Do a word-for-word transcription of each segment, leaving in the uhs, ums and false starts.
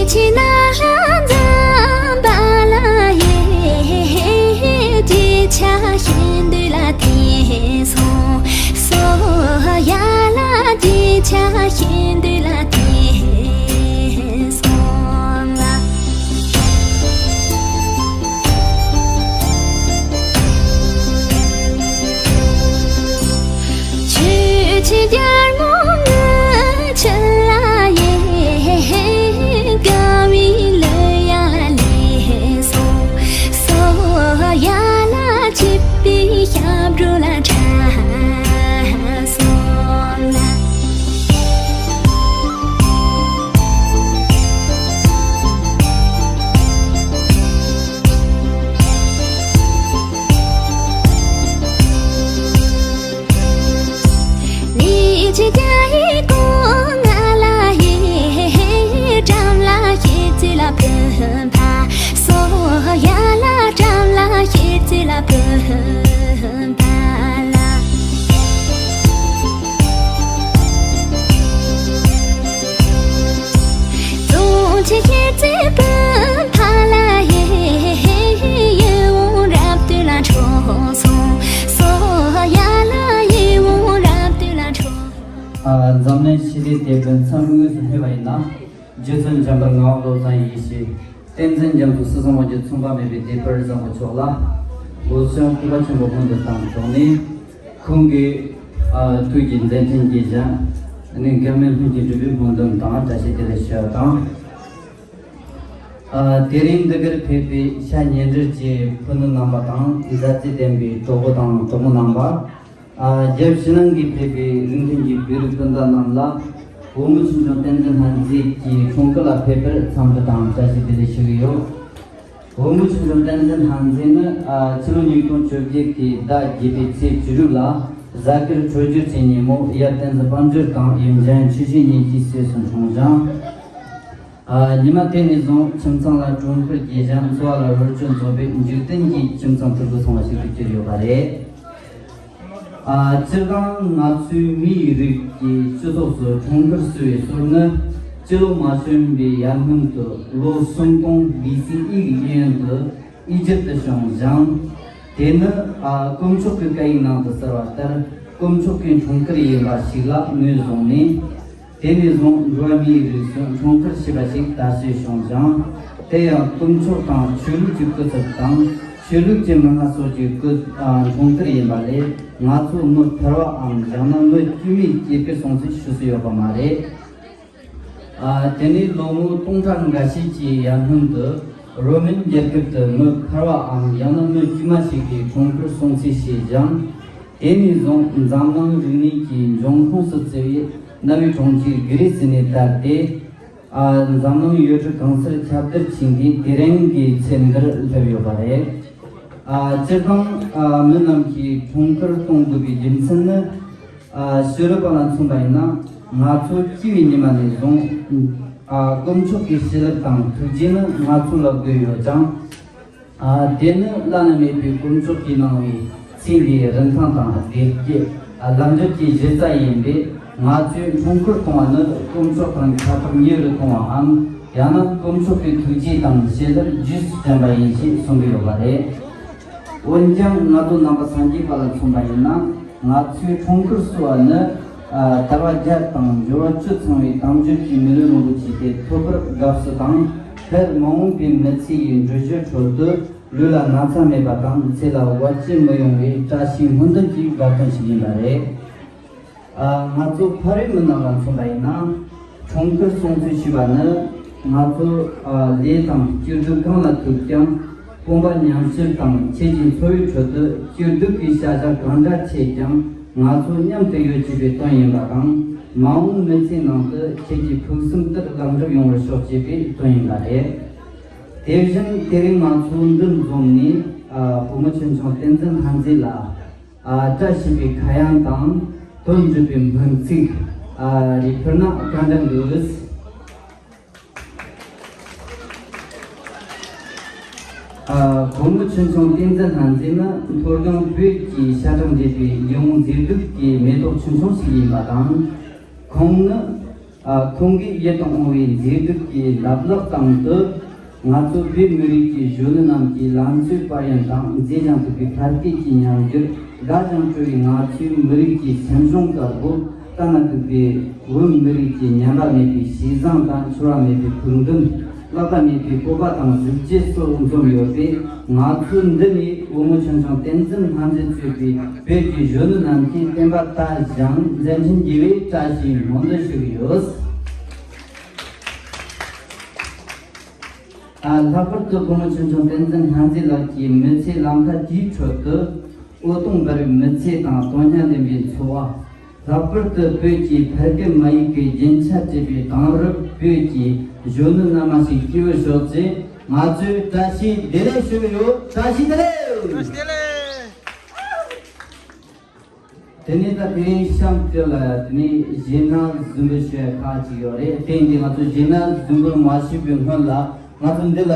ཕྱི་ནང་ལྷ་འཛོམས་པ་ལ་ཡེ། གཅེས་ཆ་ཤེས་འདོད་ལ་བརྟེན་སོང་། སོ་ཡ་ལ་གཅེས་ཆ་ཤེས་འདོད་ལ་བརྟེན་སོང་ལ། ཆོས་ཀྱི་རྒྱལ་མོ་ངི་ཆུ་ལ་ཡེ། དགའ་བའི་གླུ་ཡ་ལེན་སོང་། སོ་ཡ་ལ་སྐྱིད་པའི་ཞབས་བྲོ་ལ་འཁྲབ་སོང་ལ། ལས་ཀྱི་རྒྱལ་པོ་ང་ལ་ཡེ། བྲམ་ལ་ཞེ་ཚིག་ལ་ཕན་པ། སོ་ཡ་ལ་བྲམ་ལ་ཞེ་ཚིག་ལ་ཕན་པ་ལ། ཙོང་ཆུ་ཞེ་ཚིག་པོ་ཕ་ལ་ཡེ། ཡིད་འོང་རབ་ཏུ་ལ་འཕྲོད་སོང་། སོ་ཡ་ལ་ཡིད་འོང་རབ་ཏུ་ལ་འཕྲོད། ཨ། འཛམ་གླིང་ཞི་བདེའི་དེད་དཔོན་མཚམས་དངོས་སུ་སླེབས་པ་ཡིན་ན། རྗེ་བཙུན་འཇམ་དཔལ་ངག་དབང་བློ་བཟང་ཡེ་ཤེས། བསྟན་འཛིན་རྒྱ་མཚོ། སྲིད་གསུམ་དབང་སྒྱུར་མཚུངས་པ་མེད་པའི་བདེ་བར་བཟང་པོ་མཆོག་ལ། སྒོ་བྱང་སྐུ་པར་ཆེན་པོ་སྔོན་དུ་བཏང་བྱུང་ནས། ཁོང་གི། ཨ། ཐུགས་ཀྱི་མཛད་འཕྲིན་གྱི་ཞལ། ཨ་ནི་འགལ་མེད་ལྷུན་གྱིས་གྲུབ་པའི་སྨོན་འདུན་དང་བཀྲ་ཤིས་བདེ་ལེགས་ཞུ་བ་དང་། ཨ། དེ་རིང་འདི་གར་ཕེབས་པའི་ཤ་ཉེ་འབྲེལ་གྱི་ཕུ་ནུ་རྣམ་པ་དང་། མཛའ་བརྩེ་ལྡན་པའི་གྲོགས་པོ་དང་གྲོགས་མོ་རྣམ་པ། ཨ། རྒྱལ་ཕྱི་ནང་གི་ཕེབས་པའི་རིགས་མཐུན་གྱི་བོད་རིགས་སྤུན་ཟླ་རྣམས་ལ། བུ་མོ་ཆུང་ཆུང་བསྟན་འཛིན་ལྷ་མཛེས་ཀྱི་འཁྲུངས་སྐར་ལ་ཕེབས་པར་འཚམས་འདྲི་དང་བཀྲ་ཤིས་བདེ་ལེགས་ཞུ་གི་ཡོད། བུ་མོ་ཆུང་ཆུང་བསྟན་འཛིན་ལྷ་མཛེས་ནི། ཨ། ཕྱི་ལོ་ཉིས་སྟོང་བཅོ་བརྒྱད་ཀྱི་ཟླ་བརྒྱད་པའི་ཚེས་བཅུ་དྲུག་ལ་གཟའ་སྐར་འཕྲོད་སྦྱོར་གྱི་ཉིན་མོ་ཡབ་བསྟན་འཛིན་དཔལ་འབྱོར་དང་ཡུམ་འཇམ་ཆོས་སྲས་གཉིས་ཀྱི་སྲས་སུ་འཁྲུངས་ཤིང་། ཨ། ཉི་མ་དེ་ནས་བཟུང་ཁྱིམ་ཚང་ལ་གྲོང་ཁུལ་གྱི་ཞང་། འཚོ་བ་ལ་རོལ་ཆ་འཛོམས་པའི་འཇིག་རྟེན་གྱི་ཁྱིམ་ཚང་ཕྲུ་གུ་སོང་བ་ཞིག་ཏུ་གྱུར་ཡོད་པ་རེད། ཨ། སྤྱིར་བཏང་ང་ཚོའི་མིའི་རིགས་ཀྱི་སྤྱི་ཚོགས་སུ་འཁྲུངས་སྐར་བསུ་བའི་སྲོལ་ནི། སྤྱི་ལོ་མ་བྱོན་པའི་ཡར་སྔོན་དུ་ལོ་སུམ་སྟོང་བི་སི་ཨི་གི་གཡས་གཡོན་དུ་ཨི་ཇིབ་ཏུ་བྱུང་ཞིང་། དེ་ནི། ཨ། དཀོན་མཆོག་གི་སྐད་ཡིག་ནང་དུ་གསལ་བ་ལྟར་དཀོན་མཆོག་གི་འཁྲུངས་སྐར་ཡིན་པ་ཞིག་ལ་ངོས་བཟུང་ནས། དེ་ནས་བཟུང་འགྲོ་བ་མིའི་རིགས་སུ་འཁྲུངས་སྐར་ཞེས་པ་ཞིག་དར་སྲོལ་བྱུང་ཞིང་། དེ་ཡང་དཀོན་མཆོག་དང་ཆོས་ལུགས་ཀྱི་སྐུ་ཚབ་དང་ཆོས་ལུགས་ཀྱི་མི་སྣ་སོགས་ཀྱི་སྐུ། ཨ། འཁྲུངས་སྐར་ཡིན་པ་ལས། ང་ཚོ་མི་ཕལ་བའམ་ཡང་ན་མི་དཀྱུས་མའི་སྐྱེས་སྐར་སྲུང་བརྩི་ཞུ་སྲོལ་ཡོད་པ་མ་རེད། ཨ། དེ་ནས་ལོ་ངོ་སྟོང་ཕྲག་འགའ་ཤས་ཀྱི་ཡར་སྔོན་དུ་རོ་མན་རྒྱལ་ཁབ་ཏུ་མི་ཕལ་བའམ་ཡང་ན་མི་དཀྱུས་མ་ཞིག་གིས་འཁྲུངས་སྐར་སྲུང་བརྩི་བྱས་ཤིང་། དེ་ནས་བཟུང་འཛམ་གླིང་རིག་གནས་ཀྱི་འབྱུང་ཁུངས་སུ་བརྩི་བའི་གནའ་བོའི་གྲོང་ཁྱེར་གྷི་རི་སི་ནས་དར་ཏེ། ཨ། འཛམ་གླིང་ཡུལ་གྲུ་གང་སར་ཁྱབ་བརྡལ་ཕྱིན་ཏེ་དེ་རིང་གི་ཚེ་འདིར་སླེབས་ཡོད་པ་རེད། ཨ། སྤྱིར་བཏང་། ཨ། མི་རྣམས་ཀྱིས་འཁྲུངས་སྐར་གཏོང་དགོས་པའི་རྒྱུ་མཚན་ནི། ཨ། ཕྱི་རབས་པ་ལ་མཚོན་པ་ཡིན་ན། ང་ཚོ་སྐྱེས་པའི་ཉི་མ་ནས་བཟུང་། ཨ། དཀོན་མཆོག་གི་བྱིན་རླབས་དང་ཐུགས་རྗེ་ནི་ང་ཚོ་ལ་དགོས་ཡོད་ཅིང་། ཨ། དེ་ནི་བླ་ན་མེད་པའི་དཀོན་མཆོག་གིས་གནང་བའི་ཚེ་འདིའི་རིན་ཐང་དང་བདེ་སྐྱིད། ཨ། ལམ་འབྱོར་གྱི་གཞི་རྩ་ཡིན་པས། ང་ཚོས་འཁྲུངས་སྐར་གཏོང་བ་ནི་དཀོན་མཆོག་དང་ཁྱད་པར་ཉེ་རུ་གཏོང་བའམ། ཡང་ན་དཀོན་མཆོག་གི་ཐུགས་རྗེ་དང་བྱིན་རླབས་རྗེས་སུ་དྲན་པ་ཡིན་ཞེས་གསུང་གི་ཡོད་པ་རེད། འོན་ཀྱང་ང་ཚོ་ནང་པ་སངས་རྒྱས་པ་ལ་མཚོན་པ་ཡིན་ན། ང་ཚོས་འཁྲུངས་སྐར་བསུ་བ་ནི། ཨ། དལ་བ་བརྒྱ་དང་འབྱོར་བ་བཅུ་ཚང་བའི་དལ་འབྱོར་གྱི་མི་ལུས་རིན་པོ་ཆེ་དེ་ཐོབ་པར་དགའ་བསུ་དང་། དེར་མ་འོངས་པའི་མི་ཚེ་ཡི་འགྲུལ་བཞུད་ཁྲོད་དུ་ལུས་ལ་ན་ཚ་མེད་པ་དང་ཚེ་ལ་བར་ཆད་མི་ཡོང་བའི་བཀྲ་ཤིས་སྨོན་འདུན་གྱི་དགའ་སྟོན་ཞིག་ཡིན་པ་རེད། ཨ། ང་ཚོ་ཕ་རོལ་མི་རྣམས་ལ་མཚོན་པ་ཡིན་ན། འཁྲུངས་སྐར་སྲུང་བརྩི་ཞུས་པ་ནི། ང་ཚོ། ཨ། ལས་དང་སྐྱིད་སྡུག་གང་ལ་ཐུག་ཀྱང་། སྤོབས་པ་ཉམས་བྱེད་དང་ཁྱེད་ཀྱི་འཚོ་བའི་ཁྲོད་དུ་སྐྱིད་སྡུག་གི་བྱ་བཞག་གང་འདྲ་ཆེ་ཀྱང་། ང་ཚོ་མཉམ་དུ་ཡོད་ཅེས་པའི་དོན་ཡིན་པ་དང་། མ་འོངས་མི་ཚེའི་ནང་དུ་ཁྱེད་ཀྱི་ཕུགས་བསམ་ལྟར་ལག་འགྲུབ་ཡོང་བར་ཤོག་ཅེས་པའི་དོན་ཡིན་པ་རེད། དེ་བཞིན་དེ་རིང་ང་ཚོ་འདུ་འཛོམས་ནས། ཨ། བུ་མོ་ཆུང་ཆུང་བསྟན་འཛིན་ལྷ་མཛེས་ལ། ཨ། བཀྲ་ཤིས་པའི་ཁ་གཡང་དང་དོན་འགྲུབ་པའི་སྨོན་ཚིག། ཨ། རེ་ཕུལ་ན་གང་འདྲ་འདུག། ཨ། བུ་མོ་ཆུང་ཆུང་བསྟན་འཛིན་ལྷ་མཛེས་ནི་མཐོ་སྒང་བོད་ཀྱི་ཤ་ཁྲག་འདྲེས་པའི་རྒྱལ་བོ་མཛེས་སྡུག་གི་མེ་ཏོག་ཆུང་ཆུང་ཞིག་ཡིན་པ་དང་། ཁོང་ནི། ཨ། ཁོང་གིས་ཡིད་དུ་འོང་བའི་མཛེས་སྡུག་གི་ལབ་གླེང་སྟེང་དུ། ང་ཚོ་བོད་མི་རིགས་ཀྱི་གཞོན་ནུ་རྣམས་ཀྱིས་ལང་ཚོའི་དཔལ་ཡོན་དང་མཛེས་ལྗོངས་དུ་བའི་ཕ་སྐད་ཀྱི་ཉམས་འགྱུར་དགའ་ཞིང་སྤྲོ་བའི་ང་ཚོའི་མི་རིགས་ཀྱི་སེམས་གཞུང་དཀར་པོ། ལྟ་ན་སྡུག་པའི་བོད་མི་རིགས་ཀྱི་ཉམས་པ་མེད་པའི་ཞེ་བཟང་དང་འཆོལ་བ་མེད་པའི་ཕུགས་འདུན། བརླག་པ་མེད་པའི་སྤོབས་པ་དང་གཟི་བརྗིད་སོགས་འཛོམས་ཡོད་པས། ང་ཚོ་འདི་ནས་བུ་མོ་ཆུང་ཆུང་བསྟན་འཛིན་སྔ་འཛིན་གཙོས་པའི་བོད་ཀྱི་གཞོན་ནུ་རྣམས་ཀྱིས་བསྟན་པ་དར་ཞིང་མཛད་འཕྲིན་རྒྱས་པའི་བཀྲ་ཤིས་སྨོན་འདུན་ཞུ་གི་ཡོད། ཨ། ལྷག་པར་དུ་བུ་མོ་ཆུང་ཆུང་བསྟན་འཛིན་སྔ་འཛིན་ལགས་ཀྱི་མི་ཚེའི་ལམ་ཁ་དེའི་ཁྲོད་དུ། འོད་སྟོང་འབར་བའི་མི་ཚེ་དང་དོན་སྙིང་ལྡན་པའི་འཚོ་བ། ལྷག་པར་དུ་བོད་ཀྱི་ཕ་སྐད་མ་ཡིག་གི་རྒྱུན་ཆད་བྲལ་བའི་དེང་རབས་བོད་ཀྱི་གཞོན་ནུ་རྣལ་མ་ཞིག་སྐྱེས་བུ་ཤོག་ཅེས། ང་ཚོས་བཀྲ་ཤིས་བདེ་ལེགས་ཞུ་གི་ཡོད། བཀྲ་ཤིས་བདེ་ལེགས། བཀྲ་ཤིས་བདེ་ལེགས། དེ་ནས་ད་དེ་རིང་གཤམ་དུ་ལ་དེ་ནས་གཞས་སྣ་གཟིགས་འབུལ་ཞུ་ཡ་ཁག་ཅིག་ཡོད་རེད། དེ་ཡིན་དུས་ང་ཚོ་གཞས་སྣ་གཟིགས་འབུལ་མ་ཞུས་པའི་སྔོན་ལ། ང་ཚོ་འདི་ལ་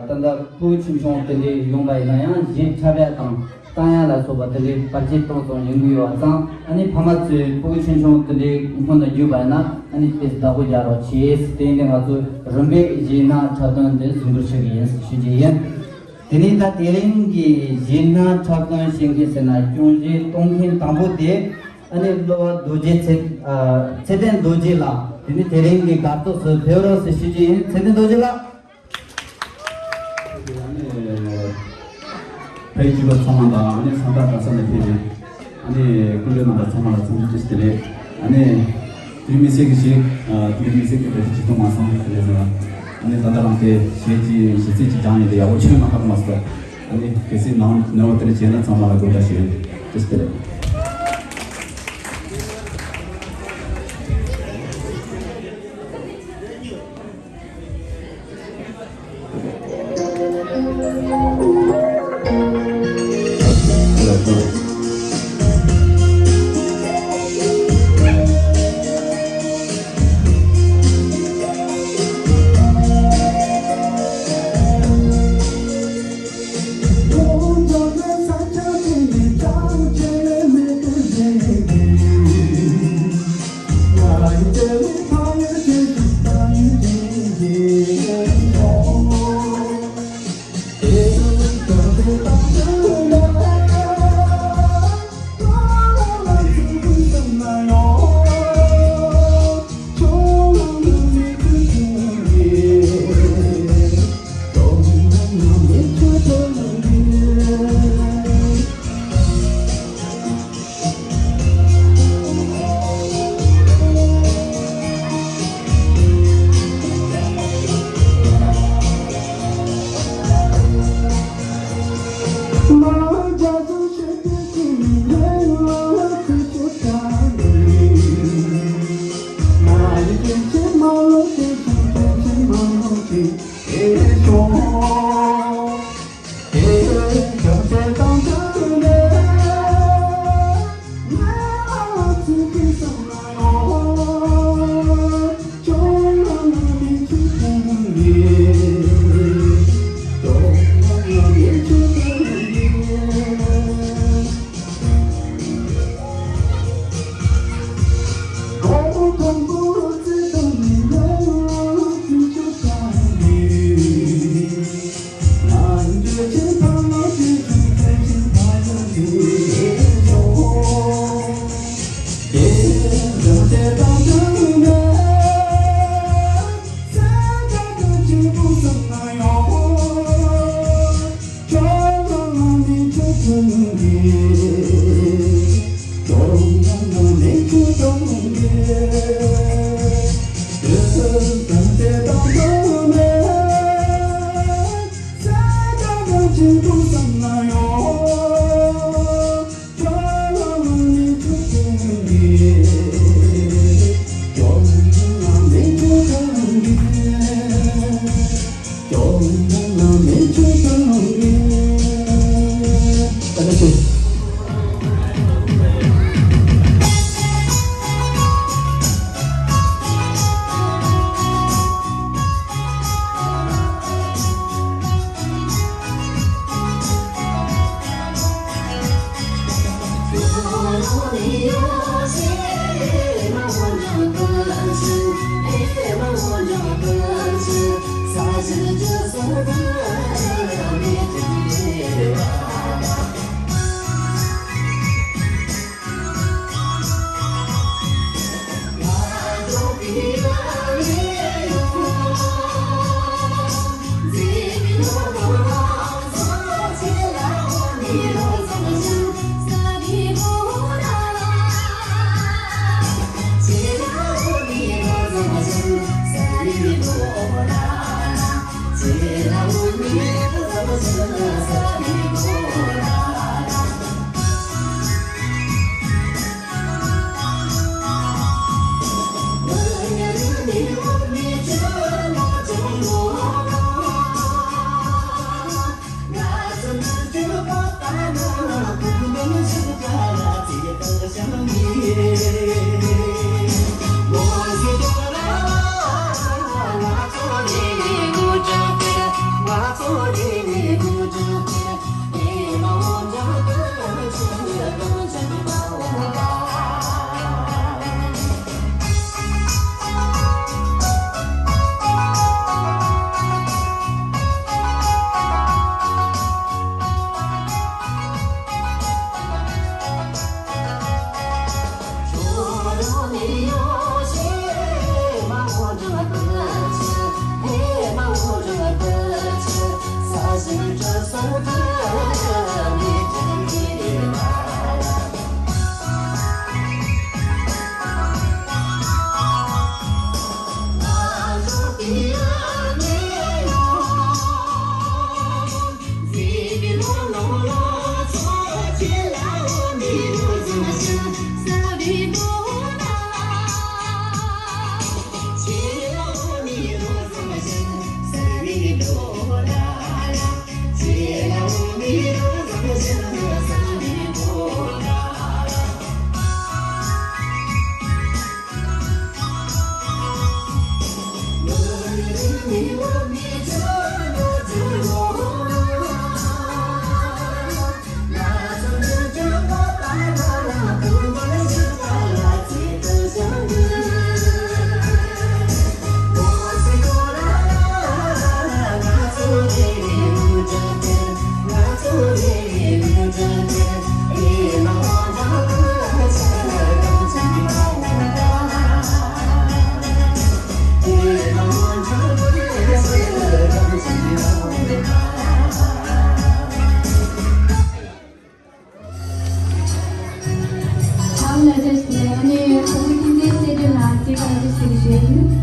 ད་ལྟ་ཕྲུ་གུ་ཆུང་ཆུང་དེ་འདྲའི་ཡོང་པ་ཡིན་ན་ཡང་གཞས་འཁྲབ་ཡ་དང་བཏང་ཡ་ལ་སོགས་པ་དེ་འདྲའི་བར་ཆད་གཏོང་སོང་ཡོང་གི་ཡོད་པ་ཙང་། ཨ་ནི་ཕ་མ་ཚོས་ཕྲུ་གུ་ཆུང་ཆུང་དེ་འདྲའི་སྔོན་ལ་རྒྱུག་པ་ཡིན་ན་ཨ་ནི་དེ་བདག་པོ་རྒྱག་རོགས་བྱེད། དེ་ཡིན་དུས་ང་ཚོ་རིམ་པས་གཞས་སྣ་འཁྲབ་སྟོན་དེ་གཟིགས་འབུལ་ཞུ་གི་ཡིན་ཞུ་རྒྱུ་ཡིན། དེ་ནས་ད་དེ་རིང་གི་གཞས་སྣ་འཁྲབ་སྟོན་བྱེད་མཁན་ཟེར་ན་སྐྱོན་བརྗོད་གཏོང་མཁན་དང་པོ་དེ་ཨ་ནི་གླུ་བ་རྡོ་རྗེ་ཚེ། ཨ། ཚེ་བརྟན་རྡོ་རྗེ་ལགས། དེ་ནས་དེ་རིང་གི་གར་སྟེགས་སུ་ཕེབས་རོགས་ཟེར་ཞུ་རྒྱུ་ཡིན། ཚེ་བརྟན་རྡོ་རྗེ་ལགས། ཨ་ནི་ཕ་ཡུལ་གྱི་བ་ཚང་མ་དང་ཨ་ནི་ས་མཐའ་ག་ས་ནས་ཕེབས་པའི་ཨ་ནི་སྐུ་མགྲོན་རྣམ་པ་ཚང་མ་ལ་འཚམས་འདྲི་བཀྲ་ཤིས་བདེ་ལེགས། ཨ་ནི། དེ་རིང་མི་སེར་གྱི་གཞས། ཨ། དེ་རིང་མི་སེར་གྱི་བོད་ཀྱི་ཆིག་སྟོང་མ་སོང་དེ་རེད་ཟེར་བ། ཨ་ནི་ད་ལྟ་རང་དེ་གཞས་ཀྱི་གཞས་ཚིག་ཅིག་སྦྱངས་ཡོད་དེ་ཡག་པོ་ཁྱོན་མ་ཧ་གོ་མ་སོང་། ཨ་ནི་གལ་སྲིད་ནང་ནོར་བ་དེ་འདྲ་བྱས་ན་ཚང་མ་ལ་དགོངས་དག་ཞུ། བཀྲ་ཤིས་བདེ་ལེགས། ཁམས་ལ་ཟེར་ཏེ་ཨ་ནི་ཁོང་གི་ཏིང་འཛིན་སེ་འབྲས་ལ་ཏི་ཀ་ཏི་སེ་བཞིན།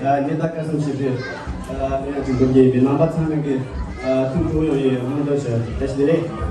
ཉེ་ད་ཀ་སུམ་ཞིག་རེད། ཨ་ནི་ཡང་ཅིག་འདུག་རྒྱལ་བའི་རྣམ་པ་ཚང་མ་གི་ཨ་ཐུགས་སྤྲོ་ཡོང་ཡི་སྨོན་འདུན་ཞུ། བཀྲ་ཤིས་བདེ་ལེགས།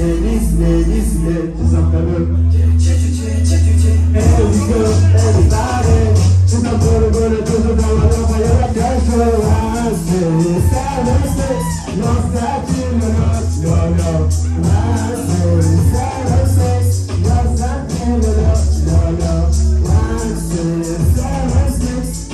Ladies, ladies, ladies, I'm coming. Here we go, everybody. Since I'm gonna, gonna do the double up, I got a cash flow. I say, seven, six, no, seven, no, no, no, no. I say, seven, six, no, seven, no, no, no, no. I say, seven, six.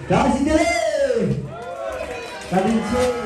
བཀྲ་ཤིས་བདེ་ལེགས། བཀའ་དྲིན་ཆེ།